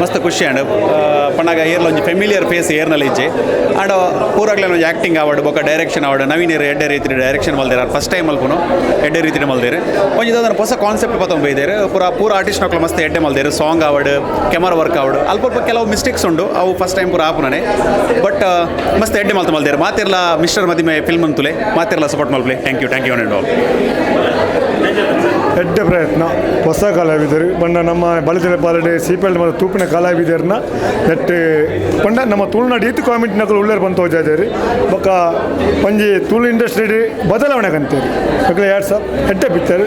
ಮಸ್ತ್ ಖುಷಿ ಆಂಡ್. ಪನ್ನಗ ಏರ್ಲ ಒಂಜಿ ಫೆಮಿಲಿಯರ್ ಫೇಸ್ ಏರ್ನಲ ಇಜ್ಜಿ. ಆಂಡ ಪೂರಾಗ್ಲ ಒಂಜಿ ಆಕ್ಟಿಂಗ್ ಆವಡ್ ಬೊಕ್ಕ ಡೈರೆಕ್ಷನ್ ಆವಡ್, ನವೀನ್ ಎಡ್ಡೆ ರೀತಿ ಡೈರೆಕ್ಷನ್ ಮಲ್ದೇರ್. ಫಸ್ಟ್ ಟೈಮ್ ಮಲ್ಪುನು, ಎಡ್ಡೆ ರೀತಿಡ್ ಮಲ್ದೇರ್. ಒಂಜಿ ದಾದನ ಹೊಸ ಕಾನ್ಸೆಪ್ಟ್ ಪತ್ತೊಂದು ಬೈದೇರ್. ಪೂರ ಪೂರ ಆರ್ಟಿಸ್ಟ್ ನಕುಲು ಮಸ್ತ್ ಎಡ್ಡೆ ಮಲ್ದೇರ್. ಸಾಂಗ್ ಆವಡ್, ಕ್ಯಾಮರಾ ವರ್ಕ್ ಆವಡ್, ಅಲ್ಪ ಅಲ್ಪ ಕೆಲವು ಮಿಸ್ಟೇಕ್ಸ್ ಉಂಡು, ಅವು ಫಸ್ಟ್ ಟೈಮ್ ಪೂರ ಆಪುನನೆ. ಬಟ್ ಮಸ್ತ್ ಎಡ್ಡೆ ಮಲ್ತ ಮಲ್ದೇರ್. ಮಾತೆರ್ಲ ಮಿಸ್ಟರ್ ಮದಿಮೆ ಫಿಲ್ಮ್ ಅಂತುಲೆ, ಮಾತೆರ್ಲ support ಮಲ್ಪಲೆ. Thank you, thank you and all. ಎಡ್ಡೆ ಪ್ರಯತ್ನ, ಹೊಸ ಕಲಾವಿದರು ಪಂಡ ನಮ್ಮ ಬಲಿತಲೆ ಪಾಲಡೆ ಸಿಪಿಎಲ್ ಮತ್ತು ತೂಪಿನ ಕಲಾವಿದರನ್ನ ನೆಟ್ ಪಂಡ ನಮ್ಮ ತುಳುನಾಡು ಈತ್ ಕಾಮಿಡಿ ನಕಲು ಉಳ್ಳೇರು ಬಂತು ಹೋಜಾದೇರಿ. ಬೊಕ್ಕ ಒಂಜಿ ತುಳು ಇಂಡಸ್ಟ್ರಿ ಬದಲಾವಣೆ ಕಂತೇರಿ. ಬೊಕ್ಕ ಎರಡು ಸಹ ಎಡ್ಡೆ ಪಿಕ್ಚರ್,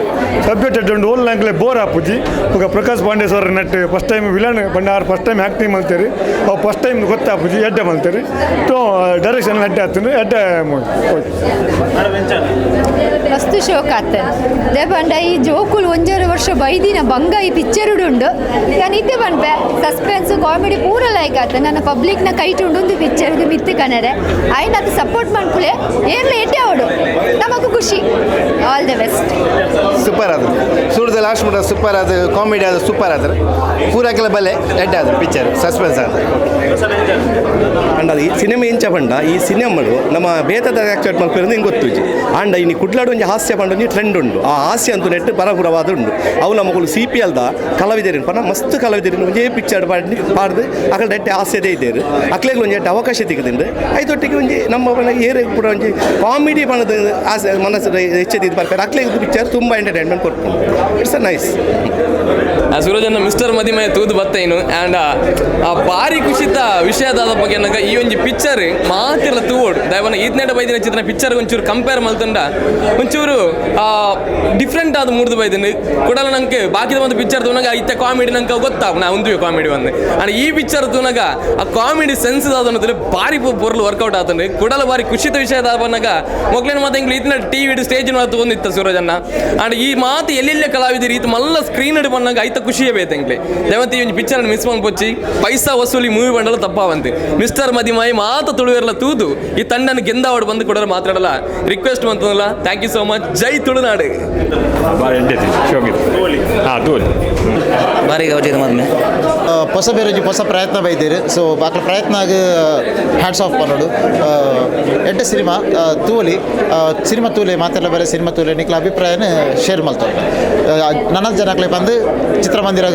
ಸಬ್ಜೆಕ್ಟ್ ಎಡ್ಡೆ ಉಂಡು. ಓಲ್ ನಂಕ್ಲೆ ಬೋರ್ ಆಪುಜಿ. ಬೊಕ್ಕ Prakash Pandey sir net first time villain ಪಂಡ ಆರು ಫಸ್ಟ್ ಟೈಮ್ ಆ್ಯಕ್ಟಿಂಗ್ ಮಲ್ತೇರಿ. ಅವು ಫಸ್ಟ್ ಟೈಮ್ ಗೊತ್ತಾಪುಜಿ, ಎಡ್ಡೆ ಮಲ್ತೇರಿ. ಸೊ ಡೈರೆಕ್ಷನ್ ಎಡ್ಡೆ ಆಗ್ತದೆ, ಎಡ್ಡೆ. ಮಸ್ತ್ ಶೋಕ್ ಆತ ದೇಪಂಡ ಈ ಜೋಕುಲು ಒಂಜಾರು ವರ್ಷ ಬೈದಿನ ಬಂಗ ಈ ಪಿಕ್ಚರ್ ಉಂಡು. ಯಾನ್ ಇತ್ತೆ ಪನ್ಪೆ, ಸಸ್ಪೆನ್ಸ್, ಕಾಮಿಡಿ ಪೂರ ಲೈಕ್ ಆತ. ನನ್ನ ಪಬ್ಲಿಕ್ನ ಕೈಟ್ ಉಂಡು ಒಂದು ಪಿಕ್ಚರ್ಗೆ ಮಿತ್ತು ಕನರೆ ಆಯ್ನ ಅದು ಸಪೋರ್ಟ್ ಮಾಡ್ಕುಲೆ. ಏರ್ಲ ಎಡ್ಡೆ ಅವಡು, ನಮಗೂ ಖುಷಿ. All the best. Super ಅದು. ಸೂರ್ಯದ ಲಾಸ್ಟ್ ಮುಟ ಸೂಪರ್ ಅದು. ಕಾಮಿಡಿ ಅದು ಸೂಪರ್ ಆದ್ರೆ ಪೂರಕ್ಕೆಲ್ಲ ಬಲೆ ಎಡ್ಡೆ ಅದು ಪಿಕ್ಚರ್, ಸಸ್ಪೆನ್ಸ್ ಅದು. ಅಂಡ ಈ ಸಿನಿಮಾ ಇಂಚ ಪಂಡ, ಈ ಸಿನಿಮಾಡು ನಮ್ಮ ಬೇತದ ಆಕ್ಚುಯೇಟ್ ಮಲ್ಪಿರೋದು ಹಿಂಗೆ ಗೊತ್ತುಜಿ. ಆಂಡ ಇನಿ ಕುಡ್ಲಾಡು ಒಂಜಿ ಹಾಸ್ಯ ಪಂಡ ಒಂಜಿ ಟ್ರೆಂಡ್ ಉಂಡು. ಆ ಹಾಸ್ಯ ಅಂತೂ ನೆಟ್ಟು ಪರಪುರವಾದ ಉಂಡು. ಅವು ನಮ್ಮಗಳು ಸಿ ಪಿ ಎಲ್ದ ಕಲಾವಿದರಿನ ಪನ ಮಸ್ತ್ ಕಲಾವಿದರಿನ ಒಂಜೇ ಪಿಕ್ಚರ್ ಪಾಡಿ ಪಾಡ್ದು ಅಕಲ್ ನೆಟ್ಟೆ ಹಾಸ್ಯದೇ ಇದ್ದೇರು. ಅಕ್ಲೆಗ್ ಒಂಜಿ ಎಡ್ಡೆ ಅವಕಾಶ ತಿಕ್ಕದಿಂಡು. ಐತೊಟ್ಟಿಗೆ ಒಂಜಿ ನಮ್ಮ ಪನ ಏರು ಪೂರ ಒಂಜಿ ಕಾಮಿಡಿ ಪಣದ ಆಸೆ ಮನಸ್ಸು ಹೆಚ್ಚಿದ್ದು ಬರ್ತಾರೆ. ಅಕ್ಲೆಗ್ ಪಿಕ್ಚರ್ ತುಂಬ ಎಂಟರ್ಟೈನ್ಮೆಂಟ್ ಕೊಡ್ತು. It's a nice. ಸೂರಜನ mister ಮದಿಮೆ ತೂದು ಬತ್ತೈನು. ಆ್ಯಂಡ್ ಆ ಭಾರಿ ಖುಷಿತ ವಿಷಯದಾದ ಬಗ್ಗೆ ಅನ್ನಗ ಈ ಒಂಜಿ ಪಿಕ್ಚರ್ ಮಾತಿರ್ಲ ತೂವೋಡು. ದಯವನ ಈತ್ನೇಟ ಬೈದಿನ ಚಿತ್ರ ಪಿಕ್ಚರ್ ಒಂಚೂರು ಕಂಪೇರ್ ಮಲ್ತುಂಡ ಒಂಚೂರು ಡಿಫ್ರೆಂಟ್ ಆದ ಮೂಡ್ದು ಬೈದಿನ. ಕುಡಲ ನಂಗೆ ಬಾಕಿದ ಒಂದು ಪಿಕ್ಚರ್ ತೂನಗ ಇತ್ತೆ ಕಾಮಿಡಿ ನಂಗೆ ಗೊತ್ತಾಗ ನಾ ಉಂದುವೆ ಕಾಮಿಡಿ ಒಂದು. ಆ್ಯಂಡ್ ಈ ಪಿಕ್ಚರ್ ತೂನಗ ಆ ಕಾಮಿಡಿ ಸೆನ್ಸ್ ಆದ ಭಾರಿ ಪೊರ್ಲು ವರ್ಕೌಟ್ ಆತಂಡು. ಕುಡಲ ಭಾರಿ ಖುಷಿತ ವಿಷಯದ ಬಂದಾಗ ಮೊಗ್ಲೇನ ಮಾತು ಎಂಗ್ಲು ಈತನ ಟಿವಿ ಸ್ಟೇಜ್ ಮಾತು ಒಂದಿತ್ತ ಸೂರಜನ್ನ. ಆ್ಯಂಡ್ ಈ ಮಾತು ಎಲ್ಲೆಲ್ಲ ಕಲಾವಿದರು ಈತ ಮಲ್ಲ ಸ್ಕ್ರೀನ್ ಇಡು ಬಂದಾಗ ಐತ ಖುಷಿಯೇ ಬೇಕು ಎಂಗ್ಲೆ. ದೇವಂತಿ ಈ ಒಂಜಿ ಪಿಕ್ಚರ್ ಮಿಸ್ ಪೊಚ್ಚಿ, ಪೈಸಾ ವಸೂಲಿ ಮೂವಿ ಬಂಡಲ ತಪ್ಪಾವಂತೆ. ಮಿಸ್ಟರ್ ಮದಿಮಾಯಿ ಮಾತ ತುಳುವೆರ್ಲ ತೂದು ಈ ತಂಡನ ಗೆಂದಾವಡ್ ಬಂದು ಕೊಡೋರು ಮಾತಾಡಲ್ಲ request ಮಂತಲ್ಲ. Thank you so much. Jai Tulunadu. ಭಾರಿ ಎಂಟೈತಿ, ಶೋಕಿತ್ತು. ಹಾಂ, ತೋಲಿ. ಭಾರಿ ಗೌಜಿದ ಮದ್ಮೆ. ಹೊಸ ಬೇರೆ ಹೊಸ ಪ್ರಯತ್ನ ಬೈದೇರು. ಸೊ ಆಕಳ ಪ್ರಯತ್ನ ಹ್ಯಾಟ್ಸ್ ಆಫ್ ಪನ್ನೋಡು. ಎಡ್ಡೆ ಸಿನಿಮಾ, ತೂಲಿ ಸಿನಿಮಾ ತೂಲೆ. ಮಾತೆಲ್ಲ ಬೇರೆ ಸಿನಿಮಾ ತೂಲೆ. ನಿಕ್ಲ ಅಭಿಪ್ರಾಯನ ಶೇರ್ ಮಲ್ತೊಂಡು ನನ್ನ ಜನಕ್ಲೆ ಬಂದು ಚಿತ್ರಮಂದಿರ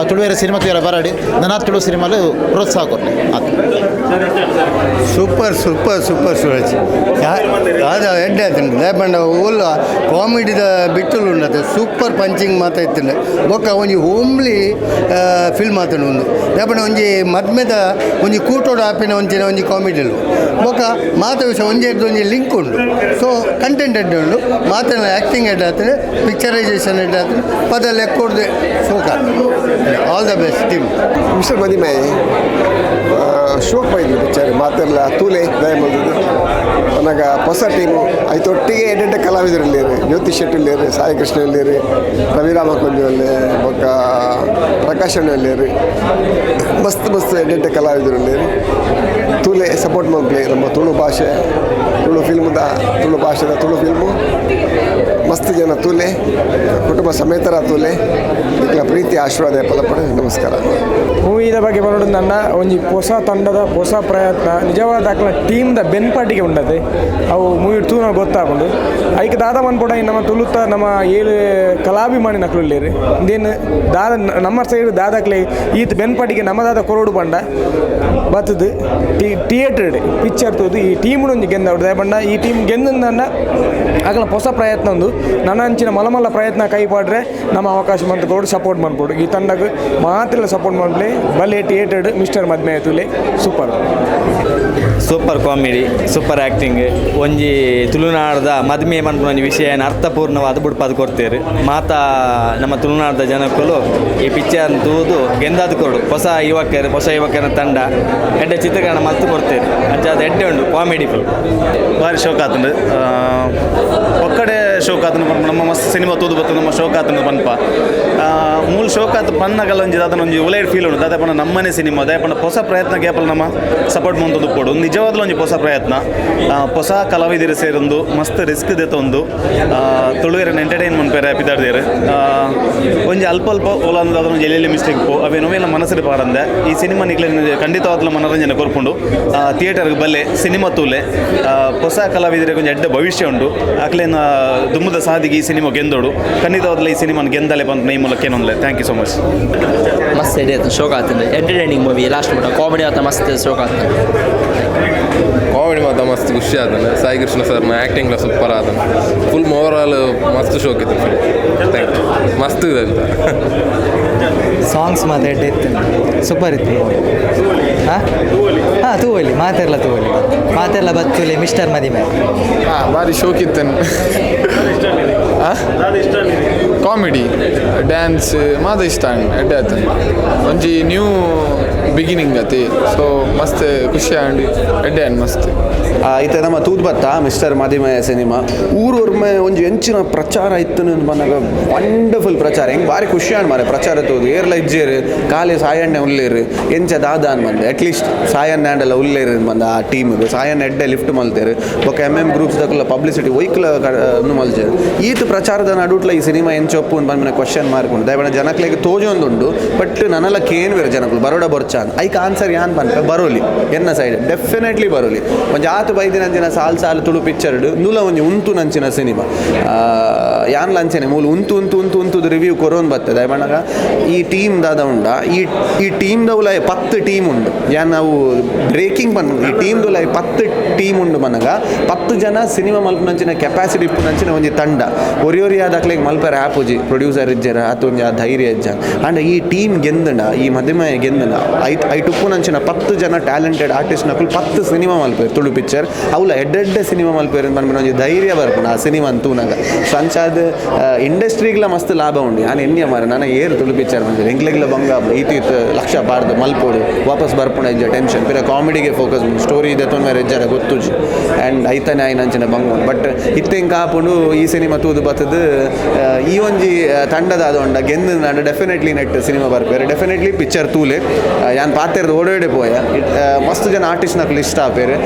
ತುಳುವೇರ ಸಿನಿಮಾ ತೂಯರ ಬರಡಿ. ನನ್ನ ತುಳು ಸಿನಿಮಾಲು ಪ್ರೋತ್ಸಾಹ ಕೊರ್ಲೆ ಆತು. Super super super Suraj. ಅದು ಎಡ್ಡೆ ಆತುಂಡು. ದಾಯೆ ಓಲ್ಲ ಕಾಮಿಡಿದ ಬಿಟ್ಟುಲು ಉಂಡತೆ, ಸೂಪರ್ ಪಂಚಿಂಗ್ ಮಾತ ಇತ್ತುಂಡು. ಬೊಕ್ಕ ಒಂಜಿ ಹೋಮ್ಲಿ ಫಿಲ್ಮ್ ಆತುಂಡು ಒಂದು. ದಾಯೆ ಒಂಜಿ ಮದ್ಮೆದ ಒಂಜಿ ಕೂಟೋಡು ಆಪಿನ ಒಂಚಿನ ಒಂಜಿ ಕಾಮಿಡಿಲು. ಬೊಕ್ಕ ಮಾತ ವಿಷಯ ಒಂಜಿ ಎಡ್ದು ಒಂಜಿ ಲಿಂಕ್ ಉಂಡು. ಸೊ ಕಂಟೆಂಟ್ ಎಡ್ಡೆ ಉಂಡು. ಮಾತೆಲ್ಲ ಆ್ಯಕ್ಟಿಂಗ್ ಎಡ್ಡೆ ಆತುಂಡು, ಪಿಕ್ಚರೈಸೇಷನ್ ಎಡ್ಡೆ ಆತುಂಡು. ಪದ ಲೆಕ್ಕೊಡ್ದೆ ಸೋಕ. All the best team. Mister Madime ಶೋಕ್ ಬೈದ್ಲು ಪಿಕ್ಚರ್. ಮಾತೆಲ್ಲ ತೂಲೆ ದಯ ಮಲ್ದದ್ದು. ಪನಗ ಹೊಸ ಟೀಮು ಐತೊಟ್ಟಿಗೆ ಎಡ್ಡೆಡ್ಡೆ ಕಲಾವಿದರು ಇಲ್ಲೇರು. ಜ್ಯೋತಿ ಶೆಟ್ಟಿ ಇಲ್ಲೇರು, ಸಾಯಿ ಕೃಷ್ಣ ಇಲ್ಲೇರು, ರವಿರಾಮ ಕೊಂಜು ಅಲ್ಲೇ, ಬೊಕ್ಕ ಪ್ರಕಾಶ್ ಅಣ್ಣ ಇಲ್ಲೇರು. ಮಸ್ತ್ ಮಸ್ತ್ ಎಡ್ಡೆಡ್ಡೆ ಕಲಾವಿದರು ಇಲ್ಲೇರು. ತೂಲೆ, ಸಪೋರ್ಟ್ ಮಲ್ಪಲೆ. ನಮ್ಮ ತುಳು ಭಾಷೆ, ತುಳು ಫಿಲ್ಮ್ದ, ತುಳು ಭಾಷೆದ ತುಳು ಫಿಲ್ಮು. ಮಸ್ತ್ ಜನ ತೂಲೆ, ಕುಟುಂಬ ಸಮೇತರ ತೂಲೆ. ನಿಕ್ಲ ಪ್ರೀತಿ ಆಶೀರ್ವಾದ ಪಲಪಡು. ನಮಸ್ಕಾರ. ಮೂವಿದ ಬಗ್ಗೆ ಬರೋದು ನನ್ನ ಒಂಜಿ ಹೊಸ ತಂಡದ ಹೊಸ ಪ್ರಯತ್ನ. ನಿಜವಾದ ಅಕ್ಲ ಟೀಮ್ದ ಬೆನ್ಪಾಟಿಗೆ ಉಂಡತೆ. ಅವು ಮೂವಿ ತೂನ ಗೊತ್ತಾಪುಂಡು. ಐಕ್ ದಾದ ಮನ್ಪೊಡ, ನಮ್ಮ ತುಳುತ ನಮ್ಮ ಏಳು ಕಲಾಭಿಮಾನಿ ನಕಲು ಇಲ್ಲೇರು. ಇಂದೇನು ದಾದ ನಮ್ಮ ಸೈಡ್ ದಾದಾಕ್ಲೆ ಈತ್ ಬೆನ್ಪಾಟಿಗೆ ನಮ್ಮ ದಾದ ಕೊರೋಡು ಬಂಡ ಬತ್ತದು ಥಿಯೇಟರ್ ಪಿಕ್ಚರ್ ತೂದು ಈ ಟೀಮ್ ಒಂಜಿ ಗೆಂದ ಬಣ್ಣ. ಈ ಟೀಮ್ ಗೆಂದ ಅಗಲ ಹೊಸ ಪ್ರಯತ್ನ ಒಂದು. ನನ್ನ ಅಂಚಿನ ಮಲ ಮಲ್ಲ ಪ್ರಯತ್ನ ಕೈ ಪಾಡ್ರೆ ನಮ್ಮ ಅವಕಾಶ ಮಂತ್ ಕೊಡು, ಸಪೋರ್ಟ್ ಮನ್ಪೊಡು. ಈ ತಂಡಗ್ ಮಾತ್ರ ಸಪೋರ್ಟ್ ಮನ್ಪಲೆ. ಬಲೆ ಥಿಯೇಟರ್ಡ್ ಮಿಸ್ಟರ್ ಮದ್ಮೆ ತುಲೆ. Super. Super comedy, super acting. ಒಂಜಿ ತುಳುನಾಡ್ದ ಮದ್ಮೆ ಮನ್ಪುನ ಒಂಜಿ ವಿಷಯನ ಅರ್ಥಪೂರ್ಣವಾದ ಬುಡ್ಪಾದ ಕೊಡ್ತೇರು. ಮಾತಾ ನಮ್ಮ ತುಳುನಾಡ್ದ ಜನಕ್ಕಲು ಈ ಪಿಕ್ಚರ್ ತೂದು ಗೆಂದಾದ ಕೊಡು. ಹೊಸ ಯುವಕರು, ಹೊಸ ಯುವಕರ ತಂಡ ಎಡ್ಡೆ ಚಿತ್ರೀಕರಣ ಮಲ್ತು ಕೊಡ್ತೇರು. ಅಂಚಾದ ಎಡ್ಡೆ ಉಂಡು, ಕಾಮಿಡಿ ಫುಲ್. ಭಾರಿ ಶೋಕ್ ಆತುಂಡು. ಒಕ್ಕಡೆ ಶೋಕ್ ಆತುಂಡು ಪನ್ಪ. ನಮ್ಮ ಮಸ್ತ್ ಸಿನಿಮಾ ತೂದು ಬತ್ತು ನಮ್ಮ ಶೋಕ್ ಆತುಂಡು ಪನ್ಪ. ಮೂಲ ಶೋಕ್ ಆತು ಪನ್ನಗಲ್ಲ ಒಂಜಿ ದಾದನ ಒಂಜಿ ಉಲೈಡ್ ಫೀಲ್ ಉಂಡು ದಾದ. ಪಂಡ ನಮ್ಮನೆ ಸಿನಿಮಾ ದಾಯೆ ಪಂಡ ಹೊಸ ಪ್ರಯತ್ನ ಗ್ಯಾಪಲ್ ನಮ್ಮ ಸಪೋರ್ಟ್ ಮಂತೊಂದು ಉಪ್ಪೊಡು ನಿಜವಾದ್ಲ ಒಂಜಿ ಹೊಸ ಪ್ರಯತ್ನ ಹೊಸ ಕಲಾವಿದರು ಸೇರೊಂದು ಮಸ್ತ್ ರಿಸ್ಕ್ ದೆತ್ತೊಂದು ತುಳುವೆರನ್ನ ಎಂಟರ್ಟೈನ್ಮೆಂಟ್ ಪೇರೆ ಪಿದಾಡ್ದೇರು ಒಂಜಿ ಅಲ್ಪ ಅಲ್ಪ ಓಲಾಂದ ಒಂಜಿ ಎಲ್ಲೆಲ್ಲಿ ಮಿಸ್ಟೇಕ್ ಪೋ ಅವೇನೊವೆಲ್ಲ ಮನಸ್ಸು ಪಾರಂದೆ ಈ ಸಿನಿಮಾ ನಿಕ್ಲೆ ಖಂಡಿತವಾದ್ಲ ಮನೋರಂಜನೆ ಕೊರ್ಪುಂಡು ಥಿಯೇಟರ್ಗೆ ಬಲ್ಲೆ ಸಿನಿಮಾ ತೂಲೆ ಹೊಸ ಕಲಾವಿದರಿಗೆ ಒಂಜಿ ಎಡ್ಡೆ ಭವಿಷ್ಯ ಉಂಡು ಅಕ್ಲೇನ ದುಮ್ಮದ ಸಾದಿಗೆ ಈ ಸಿನಿಮಾ ಗೆಂದೋಡು ಖಂಡಿತವಾದ್ಲ ಈ ಸಿನಿಮಾನ ಗೆಂದಲೆ ಬಂದು ಈ ಮೂಲಕ ಏನೊಂದ್ಲೆ. Thank you so much. ಮಸ್ತ್ ಎಡೆ ಶೋಕ್ ಆಗ್ತದೆ, ಎಂಟರ್ಟೈನಿಂಗ್ ಮೂವಿ. ಲಾಸ್ಟ್ ಮುಟ ಕಾಮಿಡಿ ಆತ ಮಸ್ತ್ ಶೋಕ್ ಆಗ್ತದೆ. ಕಾಮಿಡಿ ಮಾತ್ರ ಮಸ್ತ್ ಖುಷಿ ಆದನು. ಸಾಯಿ ಕೃಷ್ಣ ಸರ್ನ ಆ್ಯಕ್ಟಿಂಗ್ಲ ಸೂಪರ್ ಆದನು. ಫುಲ್ ಓವರಾಲ್ ಮಸ್ತ್ ಶೋಕ್ ಇತ್ತು ಫಿಲ್ಮ್. Thank you. ಮಸ್ತ್ ಇದೆ ಅಂತ. ಸಾಂಗ್ಸ್ ಮಾತ್ರ ಎಡ್ಡೆ ಇತ್ತು, ಸೂಪರ್ ಇತ್ತು. ಹಾಂ ಹಾಂ ತೂವಲಿ ಮಾತೆಲ್ಲ ತೂವಲಿ ಮಾತೆಲ್ಲ ಬತ್ತುಲೆ ಮಿಸ್ಟರ್ ಮದಿಮೆ. ಹಾಂ ಭಾರಿ ಶೋಕ್ ಇತ್ತೇನು. ಕಾಮಿಡಿ ಡ್ಯಾನ್ಸ್ ಮಾತ ಇಷ್ಟ ಎಡ್ಡೆ ಆಯ್ತು. ಒಂಜಿ ನ್ಯೂ ಬಿಗಿನಿಂಗ್ ಅತಿ ಸೊ ಮಸ್ತ್ ಖುಷಿ ಆಂಡ್ ಎಡ್ಡೆ ಆಂಡ್ ಮಸ್ತ್. ಇತ್ತೆ ನಮ್ಮ ತೂದ್ ಬತ್ತ ಮಿಸ್ಟರ್ ಮದಿಮಯ ಸಿನಿಮಾ ಊರೊರ್ಮೆ ಒಂಜಿ ಎಂಚಿನ ಪ್ರಚಾರ ಇತ್ತು ಬಂದಾಗ ವಂಡರ್ಫುಲ್ ಪ್ರಚಾರ. ಹೆಂಗೆ ಭಾರಿ ಖುಷಿ ಆಂಡ್ ಮಾರೆ ಪ್ರಚಾರ ತೂದು ಏರ್ಲ ಇಜ್ಜೇರು ಖಾಲಿ ಸಾಯಣ್ಣೆ ಉಲ್ಲೇರು ಎಂಚ ದಾದ ಅನ್ ಬಂದೆ ಅಟ್ಲೀಸ್ಟ್ ಸಾಯಣ್ಣ ಆಂಡಲ್ಲ ಉಲ್ಲೇರು ಬಂದ ಆ ಟೀಮ್ಗೆ ಸಾಯಣ್ಣ ಎಡ್ಡೆ ಲಿಫ್ಟ್ ಮಲ್ತೇರು ಬೊಕ್ಕ M M groups ದಕ್ಲ ಪಬ್ಲಿಸಿಟಿ ಒಯ್ಕ್ಲ ಮಲ್ಜೇರು ಈತ ಪ್ರಚಾರದ ನಡುಟ್ಲ ಈ ಸಿನಿಮಾ ಎಂಚೊಪ್ಪು ಅಂತ ಬಂದ ಕ್ವಶನ್ ಮಾರ್ಕ್ ಉಂಟು. ದಯಮಾಡಿ ಜನಕ್ಲೆಗ್ ತೋಜೊಂದುಂಡು ಬಟ್ ನನಲ ಕೇನ್ ಬೇರೆ ಜನಕುಲು ಬರೋಡ ಬೊರ್ಚ ಅಂತ ಐಕ್ ಆನ್ಸರ್ ಯಾನ್ ಪನ್ಪೆ ಬರೋಲಿ ಎನ್ನ ಸೈಡ್ ಡೆಫಿನೆಟ್ಲಿ ಬರೋಲಿ. ಒಂಜಿ ಆತು ಬೈದಿನಂಚಿನ ಸಾಲು ಸಾಲು ತುಳು ಪಿಕ್ಚರ್ಡ್ ನೂಲ ಒಂಜಿ ಉಂತು ನಂಚಿನ ಸಿನಿಮಾ ಯಾನ್ ಲಂಚನೆ ಮೂಲು ಉಂತು ಉಂತು ಉಂತು ಉಂತುದು ರಿವ್ಯೂ ಕೊರೋನ್ ಬರ್ತದೆ. ದಯಮಾಡಾಗ ಈ ಟೀಮ್ ದಾದ ಉಂಡ ಈ ಈ ಟೀಮ್ದವುಲ 10 ಟೀಮ್ ಉಂಡು ಯಾನ್ ನಾವು ಬ್ರೇಕಿಂಗ್ ಬಂದು ಈ ಟೀಮ್ದವುಲ 10 ಟೀಮ್ ಉಂಡು ಮನಗ 10 ಜನ ಸಿನಿಮಾ ಮಲ್ಪುನಂಚಿನ ಕೆಪಾಸಿಟಿ ಇಪ್ಪುನಂಚಿನ ಒಂಜಿ ತಂಡ ಒರಿ ಒರಿ ಆದಕ್ಲೆಗ್ ಮಲ್ಪೆರೆ ಆಪುಜಿ ಪ್ರೊಡ್ಯೂಸರ್ ಇಜ್ಜೆರ ಆತ ಒಂಜಿ ಆ ಧೈರ್ಯ ಇಜ್ಜ ಆಂಡ ಈ ಟೀಮ್ ಗೆಂದಣ ಈ ಮಧ್ಯಮಯ ಗೆಂದಣ ಐಟ್ ಐಟುಪ್ಪುನಂಚಿನ 10 ಜನ ಟ್ಯಾಲೆಂಟೆಡ್ ಆರ್ಟಿಸ್ಟ್ ನಕುಲು 10 ಸಿನಿಮಾ ಮಲ್ಪೆರ್ ತುಳು ಪಿಕ್ಚರ್ ಅವಲ ಎಡ್ಡೆಡ್ಡೆ ಸಿನಿಮಾ ಮಲ್ಪೆರ್ ಪನ್ಪಿನ ಒಂಜಿ ಧೈರ್ಯ ಬರ್ಪುಂಡು ಆ ಸಿನಿಮಾ ತೂನಾಗ. ಸೊ ಅಂಚಾದ್ ಇಂಡಸ್ಟ್ರಿಗ್ಲ ಮಸ್ತ್ ಲಾಭ ಉಂಡು. ಯಾನ್ ಎನ್ಯ ಮಾರ ನಾನು ಏರು ತುಳು ಪಿಕ್ಚರ್ ಬಂದಿಲ್ಲ ಎಂಕ್ಲೆಗ್ಲ ಬಂಗ ಈತ ಈತ ಲಕ್ಷ ಪಾಡ್ದು ಮಲ್ಪೋಡು ವಾಪಸ್ ಬರ್ಪುಂಡು ಇಜ್ಜ ಟೆನ್ಷನ್ ಪಿರ ಕಾಮಿಡಿಗೆ ಫೋಕಸ್ ಸ್ಟೋರಿ ಇದೆ ತೊಂದರೆ ಇಜ್ಜರ ಗೊತ್ತುಜಿ ಆ್ಯಂಡ್ ಐತನೇ ಆಯ್ನಂಚಿನ ಬಂಗ ಉಂಡು. ಬಟ್ ಇತ್ತೆ ಇಂಕ ಆಪುಂಡು ಈ ಸಿನಿಮಾ ತೂದು ಬತ್ತದು ಈ ಒಂಜಿ ತಂಡದ ಅದು ಉಂಡ ಗೆಂದು ನಾನು ಡೆಫಿನೆಟ್ಲಿ ನೆಟ್ ಸಿನಿಮಾ ಬರ್ಪೇರು ಡೆಫಿನೆಟ್ಲಿ ಪಿಕ್ಚರ್ ತೂಲೆ ಯಾನ್ ಪಾತೆರ್ದು ಓಡೋಡೆ ಪೋಯ ಮಸ್ತ್ ಜನ ಆರ್ಟಿಸ್ಟ್ ನಕಲು ಇಷ್ಟ ಆಪೇರು.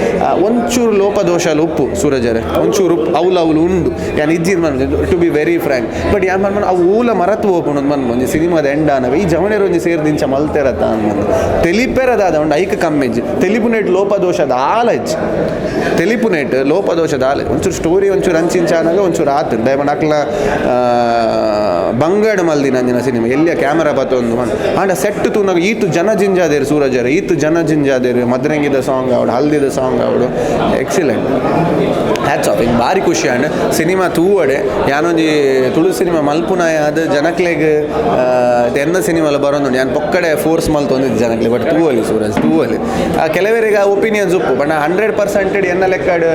ಒಂಚೂರು ಲೋಪದೋಷಾಲು ಉಪ್ಪು ಸೂರಜರೆ ಒಂಚೂರು ಉಪ್ಪು ಅವ್ಲು ಅವ್ಲು ಉಂಡು ಯಾನ್ ಇಜ್ಜಿರ್ ಮನ್ to be very frank. But ಯಾನ್ ಮನ್ ಅವು ಊಲ ಮರತ್ ಹೋಪುಂಡು ಮನ್ ಒಂಜಿ ಸಿನಿಮಾದ ಎಂಡ್ ಆನಗ ಈ ಜವಣೇರು ಒಂಜಿ ಸೇರ್ದು ಇಂಚ ಮಲ್ತೆರತ್ತ ಅನ್ಮಂದು ತೆಲಿಪೆರದಾದ ಉಂಡು ಐಕ್ ಕಮ್ಮೆಜ್ಜಿ ತೆಲಿಪುನೇಟ್ ಲೋಪದೋಷದ ಆಲಜ್ಜಿ ತೆಲಿಪುನೇಟ್ ಲೋಪದೋಷದ ಆಲ ಒಂಚೂರು ಸ್ಟೋರಿ ಒಂಚೂರು ಅಂಚಿಂಚ ಆನಾಗ ಒಂಚೂರು ಆತು. ದಯಮಾಡಿ ಅಕ್ಲ ಬಂಗಡ್ ಮಲ್ದಿನ ಅಂಜಿನ ಸಿನಿಮಾ ಎಲ್ಲಿಯ ಕ್ಯಾಮರಾ ಬತ್ತೊಂದು ಮನ್ ಆಂಡ ಸೆಟ್ ತೂನಾಗ ಈತು ಜನ ಜಿಂಜಾದೇರು ಸೂರಜರು ಈತು ಜನ ಜಿಂಜಾದೇರು ಮದ್ರಂಗಿದ ಸಾಂಗ್ ಅವಡು ಹಲ್ದಿದ ಸಾಂಗ್ ಅವಡು ಎಕ್ಸಿಲೆಂಟ್ ಹ್ಯಾಟ್ಸ್ ಆಫ್. ಹಿಂಗೆ ಭಾರಿ ಖುಷಿ ಆಂಡ್ ಸಿನಿಮಾ ತೂವಡೆ ಯಾನೊಂಜಿ ತುಳು ಸಿನಿಮಾ ಮಲ್ಪುನಾಯ ಅದು ಜನಕ್ಲೆಗ್ ಎನ್ನ ಸಿನಿಮಾಲ ಬರೋದುಂಡು ಯಾನ್ ಪೊಕ್ಕಡೆ ಫೋರ್ಸ್ ಮಲ್ತೊಂದಿದ್ದು ಜನಕ್ಲೆ ಬಟ್ ತೂವಲಿ ಸೂರಜ್ ತೂವಲಿ ಕೆಲವರಿಗೆ ಒಪಿನಿಯನ್ಸ್ ಉಪ್ಪು ಬಟ್ 100% ಎನ್ನ ಲೆಕ್ಕಡ್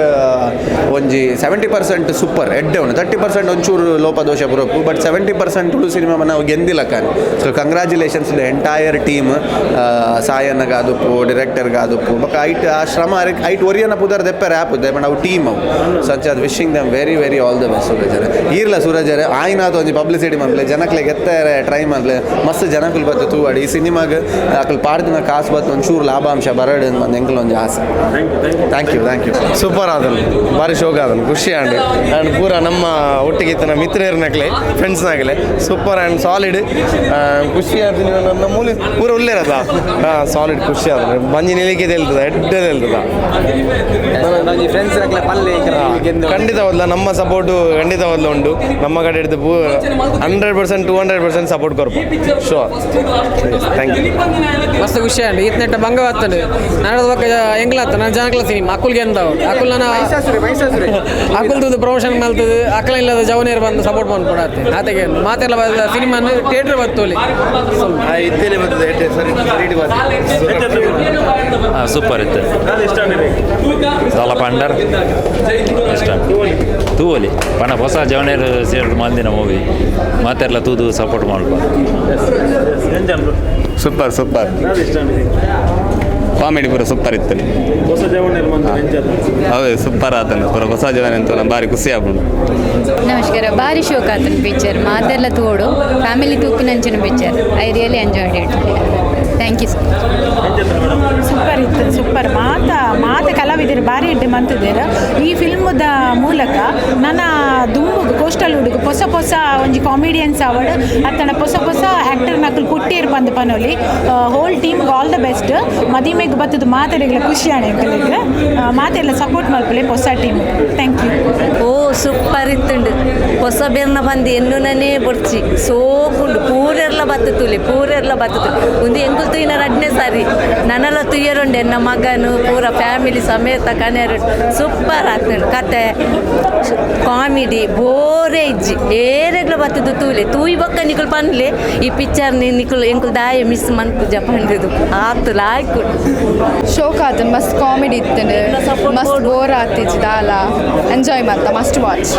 ಒಂಜಿ 70% ಸೂಪರ್ ಎಡ್ಡೆ ಉಂಡು 30% ಒಂಚೂರು ಲೋಪದೋಷ ಬರೋಪ್ಪು ಬಟ್ 70% ತುಳು ಸಿನಿಮಾ ನಾವು ಗೆಂದಿಲ್ಲ ಕಾನ್. So congratulations the entire team ಸಾಯನ್ನಗಾದುಪ್ಪು ಡಿರೆಕ್ಟರ್ಗಾದುಪ್ಪು ಬೊಕ್ಕ ಐಟ್ ಆ ಶ್ರಮ ಐಟ್ ಒರಿಯನ ಪುದರ್ ದೆಪ್ಪರೆ ಆಪುದೆ ಬಟ್ ಅವು ಟೀಮ್ ಅವು ಸಂಚ ಅದು wishing them very very all the best. ಸೂರಜರೆ ಈರ್ಲ ಸೂರಜರೆ ಆಯ್ನಾದ ಒಂಜಿ ಪಬ್ಲಿಸಿಟಿ ಮನ್ಲೆ ಜನಕ್ಲೆಗ್ ಎತ್ತಾರೆ ಟ್ರೈ ಮನ್ಲೆ ಮಸ್ತ್ ಜನಕುಲು ಬತ್ತು ತೂವಾಡಿ ಈ ಸಿನಿಮಾಗ್ ಅಕಲ್ ಪಾಡ್ದಿನ ಕಾಸು ಬತ್ತು ಒಂಚೂರು ಲಾಭಾಂಶ ಬರಡು ಬಂದು ಎಂಕಲ್ ಒಂಜಿ ಆಸೆ. Thank you thank you. Super ಆದನು ಭಾರಿ ಶೋಕ್ ಆದನು ಖುಷಿ ಆಂಡ್ ಆ್ಯಂಡ್ ಪೂರ ನಮ್ಮ ಒಟ್ಟಿಗೆ ಇತ್ತನ ಮಿತ್ರರ್ನಕ್ಲೆ ಫ್ರೆಂಡ್ಸ್ನಾಗಲೆ ಸೂಪರ್ ಆ್ಯಂಡ್ ಸಾಲಿಡ್ ಖುಷಿ ಆದ ನಮ್ಮ ಮೂಲಿ ಪೂರ ಉಲ್ಲೇರದ ಹಾಂ ಸಾಲಿಡ್ ಖುಷಿ ಆದ ಬಂಜಿ ನಿಲಿಕೆ ಹೇಳ್ತದ ಎಡ್ಡೆ ಹೇಳ್ತದ ಖಂಡಿತ ಹೋದ್ಲ ನಮ್ಮ ಸಪೋರ್ಟು ಖಂಡಿತ ಹೋದ್ಲ ಉಂಟು ನಮ್ಮ ಕಡೆ ಹಿಡಿದು 100% 200% ಸಪೋರ್ಟ್ ಕೊರ್ಪ ಶೋರ್. Thank you. ಮಸ್ತ್ ಖುಷಿ ಆಂಡ್ ಈತ್ನೆಟ್ಟ ಬಂಗ ಬರ್ತದೆ ನಾಡದ ಬೊಕ್ಕ ಎಂಗ್ಲಾತ ನಾನು ಜನಕ್ಲ ಸಿನಿಮಾ ಅಕುಲ್ ಗೆಂದವು ಅಕುಲ್ ನನ್ನ ಅಕುಲ್ದು ಪ್ರಮೋಷನ್ ಮಲ್ತದೆ ಅಕಲ ಇಲ್ಲದ ಜವನೇರು ಬಂದು ಸಪೋರ್ಟ್ ಮಾಡ್ಕೊಡತ್ತೆ ಆತೆಗೆ ಮಾತೆಲ್ಲ ಸಿನಿಮಾ ಥಿಯೇಟರ್ ಬರ್ತೋಲಿ ಇತ್ತೇನೆ ಬರ್ತದೆ ಸೂಪರ್ ಇತ್ತು ದಾಲ ಪಂಡರ್ ಇಷ್ಟ ತೂವಲಿ ಪಣ ಹೊಸ ಜವನೇರು ಸೇರ್ದು ಮಲ್ದಿನ ಮೂವಿ ಮಾತೆಲ್ಲ ತೂದು ಸಪೋರ್ಟ್ ಮಾಡ್ಬ. ಸೂಪರ್ ಸೂಪರ್ ಕಾಮಿಡಿ ಪೂರ ಸೂಪರ್ ಇತ್ತು. ಹೌದು ಸೂಪರ್ ಆತನ ಪೂರ ಹೊಸ ಜವನ ಅಂತ ಭಾರಿ ಖುಷಿ ಆಪುಂಡು. ನಮಸ್ಕಾರ. ಭಾರಿ ಶೋಕ್ ಆತನ ಪಿಕ್ಚರ್ ಮಾತೆಲ್ಲ ತೋಡು ಫ್ಯಾಮಿಲಿ ತೂಪಿನಂಚಿನ picture. I really enjoyed it. Thank you. Super ಇತ್ತು, ಸೂಪರ್. ಮಾತ ಮಾತ ಕಲಾವಿದರು ಭಾರಿ ಎಡ್ಡೆ ಮಂತಿದ್ದೀರ. ಈ ಫಿಲ್ಮ್ದ ಮೂಲಕ ನನ್ನ ದುಂಬುಗು ಕೋಸ್ಟಲ್ ಹುಡುಗು ಹೊಸ ಹೊಸ ಒಂಜಿ ಕಾಮಿಡಿಯನ್ಸ್ ಅವಡ್ ಅತ್ತನ ಹೊಸ ಹೊಸ ಆ್ಯಕ್ಟರ್ ನಕಲು ಪುಟ್ಟಿಯರ್ ಬಂದು ಪನೊಲಿ. ಹೋಲ್ ಟೀಮ್ಗೆ ಆಲ್ the best. ಮದಿಮೆಗ್ ಬತ್ತದ ಮಾತೆರೆಗ್ಲ ಖುಷಿ ಆಣೆ. ಎಂಕಲೆಗ್ ಮಾತೆಲ್ಲ ಸಪೋರ್ಟ್ ಮಲ್ಪಲೆ ಹೊಸ team. Thank you. O, super ಇತ್ತುಂಡು. ಹೊಸ ಬೆರ್ನ ಬಂದು ಎನ್ನುನನೇ ಬೊಡ್ಚಿ, ಸೋಕುಂಡು. ಪೂರೆರ್ಲ ಬತ್ತು ತುಲೆ, ಪೂರೆರ್ಲ ಬತ್ತು. ಒಂದು ಎಂಕುಲು ತುಯ್ನ ರಡ್ನೆ ಸಾರಿ. ನನಲ ತುಯ್ಯರುಂಡೆ. ಎನ್ನ ಮಗನು ಪೂರ ಫ್ಯಾಮಿಲಿ ಸಮೇತ ಕನೆರು. ಸೂಪರ್ ಆತುಂಡು. ಕತೆ, ಕಾಮಿಡಿ, ಬೋರೇ ಇಜ್ಜಿ. ಏರೆಗ್ಲ ಬತ್ತದು ತೂಲೆ. ತೂಯಿ ಬೊಕ್ಕ ನಿಕುಲು ಪನ್ಲೆ, ಈ ಪಿಕ್ಚರ್ ನಿಕುಲು ಎಂಕುಲು ದಾಯ ಮಿಸ್ ಮನ್ಪುಜ ಪಂಡುದು. ಆತು ಲಾಯ್ಕು. ಶೋಕ್ ಆತನ್. ಮಸ್ತ್ ಕಾಮಿಡಿ ಇತ್ತಂಡು, ಮಸ್ತ್ ಬೋರ್ ಆತಿಜಿ ದಾಲ. ಎಂಜಾಯ್ ಮಲ್ತ. Must watch.